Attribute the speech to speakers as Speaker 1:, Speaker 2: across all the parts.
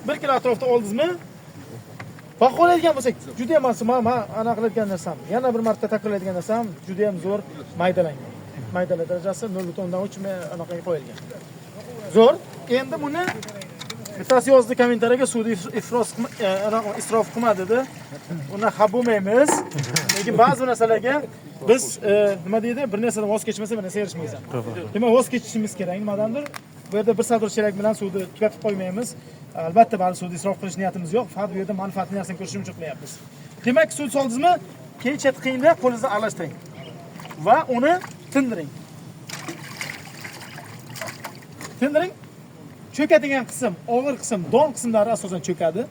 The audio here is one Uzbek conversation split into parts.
Speaker 1: 1 kilo atrofida oldingizmi? Baholaydigan bo'lsak, juda ham man anaqa qiladigan narsam, yana bir marta takrorlaydigan narsam, juda ham zo'r maydalangan. Maydala darajasi 0.3 anaqaga qo'yilgan. Zo'r. Endi buni bittasi yozdi kommentariyaga, suvni iflos anaqa isrof qilma dedi. Undan xafa bo'lmaymiz. Lekin ba'zi narsalarga biz nima deydi, bir narsadan voz kechmasa bir narsaga erishmaysan. Demak, voz kechishimiz kerak nimadandir. Bu yerda bir sadir chelak bilan suvni tugatib qo'ymaymiz. Albatta, ba'zi suvni isrof qilish niyatimiz yo'q. Faqat bu yerda manfaatli narsani ko'rishimiz uchun qilyapmiz. Demak, suvni soldingizmi, keyin chet qiyinda qo'lingizni aralashtiring va uni tindiring. Tindiring. Cho'kadigan qism, og'ir qism, don qismlari asosan cho'kadi.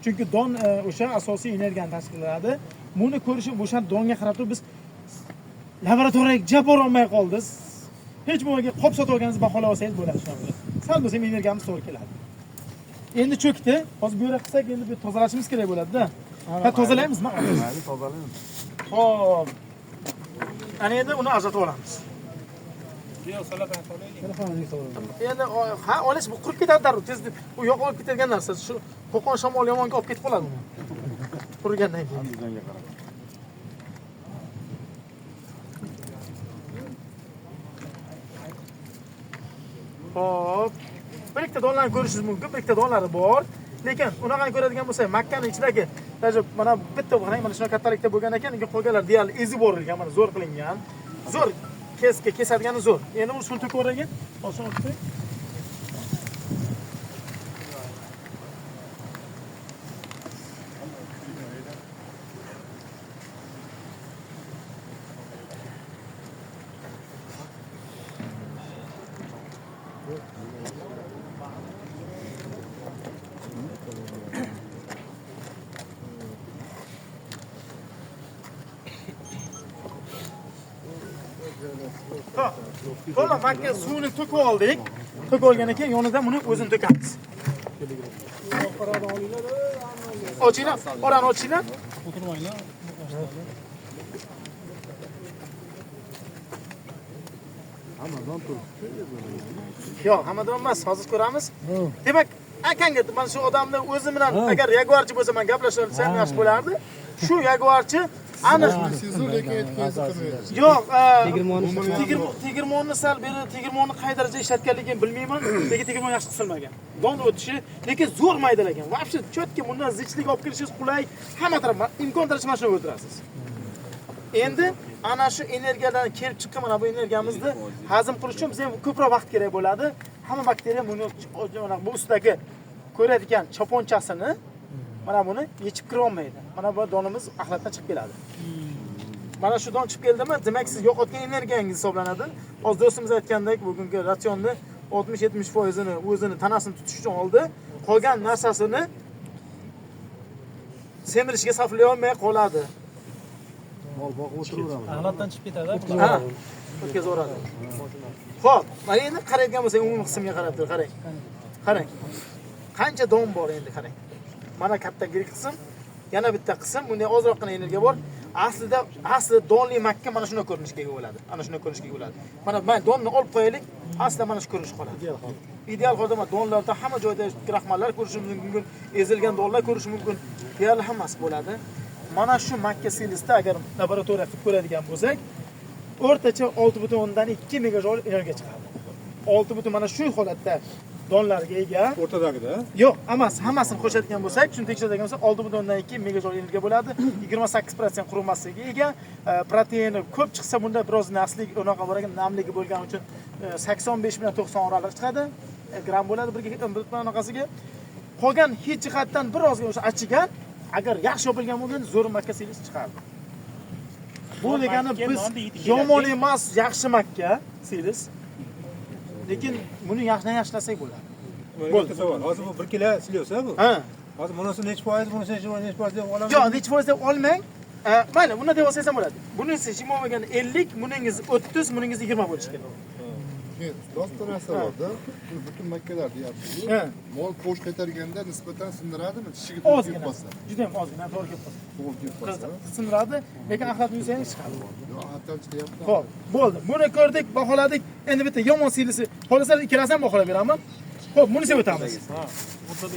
Speaker 1: Chunki don o'sha asosiy energiyani tashkil qiladi. Buni ko'rishib, o'sha donga qarab turib biz laboratoriyaga jab bora olmay qoldik. Hech bo'lmagan qop sotib olganingizni baholab olsangiz bo'ladi shunaqa. Sal bo'lsa ham energiyamiz to'g'ri keladi. Endi cho'kdi. Hozir bu yerga qilsak, endi bu tozalashimiz kerak bo'ladi-da. Ha, tozalaymizmi?
Speaker 2: Mayli, tozalaymiz.
Speaker 1: Xo'p. Ana endi uni ajratib olamiz. Endi ha, olish bu qurib ketadi darrov, tez u yo'qolib ketadigan narsa. Shu Qo'qon shamol yomonga olib ketib qoladi uni. Qurigandan keyin.
Speaker 2: Andijonga qarab.
Speaker 1: Xo'p. Bir ikkita donlarni ko'rishingiz mumkin, bir ikkita donlari bor. Lekin unaqani ko'radigan bo'lsak, Makkani ichidagi даже mana bitta qarang, mana shunaqa kattalikda bo'lgan ekan, lekin qolganlar deyarli ezib borilgan, mana zo'r qilingan. Zo'r kesadigani zo'r. Endi uni suvni to'kib yuboraylik. Oson o'tdi. Xo'p. To'la makka suvini to'kib oldik. To'kib olgandan keyin yonidan buni o'zini to'kamiz. Ochinglar, orani ochinglar.
Speaker 3: O'tirmanglar.
Speaker 2: Hammadan turibdi.
Speaker 1: Yo'q, hammadan emas, hozir ko'ramiz. Demak, akanga mana shu odamni o'zi bilan agar yaguarchi bo'lsa, men gaplashsam ham yaxshi bo'lardi. Shu yaguarchi aniq
Speaker 4: Sizu lekin aytganingizni qilmaydi.
Speaker 1: yo'q, tegirmonni sal beri tegirmonni qay darajada ishlatganligini bilmayman, lekin tegirmon yaxshi qisilmagan. Don o'tishi, lekin zo'r maydalagan. Вообще четко bundan zichlik olib kirishingiz qulay, hamma taraf imkon darajada mana shuni o'tirasiz. Endi ana shu energiyadan kelib chiqqan mana bu energiyamizni hazm qilish uchun bizga ham ko'proq vaqt kerak bo'ladi. Hamma bakteriya buni mana bu ustidagi ko'radigan choponchasini mana buni yechib kira olmaydi. Mana bu donimiz axlatdan chiqib keladi. Mana shu don chiqib keldimi, demak siz yo'qotgan energiyangiz hisoblanadi. Hozir do'stimiz aytgandek, bugungi ratsionni 60-70%ini o'zini tanasini tutish uchun oldi. Qolgan narsasini semirishga sarflay olmay qoladi.
Speaker 2: Mol boqib o'tiraveramiz.
Speaker 3: Axlatdan chiqib ketadi.
Speaker 1: Ha, o'tkazaveradi. Xo'p, mana endi qaraydigan bo'lsak, umumiy qismga qarab tur, qarang. Qarang. Qancha don bor endi qarang. Mana katta yirik qism, yana bitta qism, bunda ozroqgina energiya bor. Aslida donli makka mana shunday ko'rinishga ega bo'ladi. Ana shunday ko'rinishga ega bo'ladi. Mana mana donni olib qo'yaylik, aslida mana shu ko'rinish qoladi. Ideal holda mana donlarda hamma joyda kraxmallar ko'rishimiz mumkin, ezilgan donlar ko'rish mumkin. Deyarli hammasi bo'ladi. Mana shu makka silisda agar laboratoriya qilib ko'radigan bo'lsak, o'rtacha 6.2 megajoul energiya chiqadi. 6 mana shu holatda donlarga ega.
Speaker 2: O'rtadagida.
Speaker 1: Yo'q, emas, hammasini qo'shadigan bo'lsak, shuni tekshiradigan bo'lsak, 6.2 megajoul energiya bo'ladi. 28% qurumasligiga ega. Proteini ko'p chiqsa bunda biroz naslik unaqa bor ekan, namligi bo'lgani uchun 85 bilan 90 oraliq chiqadi. Gram bo'ladi bir anaqasiga. Qolgan hid jihatdan birozgina o'sha achigan, agar yaxshi yopilgan bo'lganda zo'r makka silis chiqardi. Bu degani biz yomon emas, yaxshi makka silis. Lekin buni yaxshidan yaxshilasak bo'ladi.
Speaker 5: Bo'ldi. Savol. Hozir bu 1 kilo silyos bu.
Speaker 1: Ha.
Speaker 5: Hozir bunisi necha foiz, bunisi necha foiz deb olamiz?
Speaker 1: Yo'q, necha foiz deb olmang. Mayli, buni deb olsangiz ham bo'ladi. Bunisi 20 bo'lganda 50, buningiz 30, buningiz 20 bo'lishi kerak.
Speaker 4: Rost narsa borda. Bu butun makkalar deyapsiz. Mol qo'sh qaytarganda nisbatan sindiradimi? Tishiga to'g'ri kelib
Speaker 1: Ozgina.
Speaker 4: qolsa.
Speaker 1: Juda ham ozgina, to'g'ri kelib qolsa.
Speaker 4: To'g'ri kelib qolsa.
Speaker 1: Sindiradi, lekin axlatni yusang'iz chiqadi.
Speaker 4: Yo'q, hatto chiqyapti.
Speaker 1: Xo'p, bo'ldi. Buni ko'rdik, baholadik. Endi bitta yomon siylisi. Xohlasangiz ikkalasini ham baholab beraman. Xo'p, bunisiga o'tamiz.
Speaker 3: O'rtadagi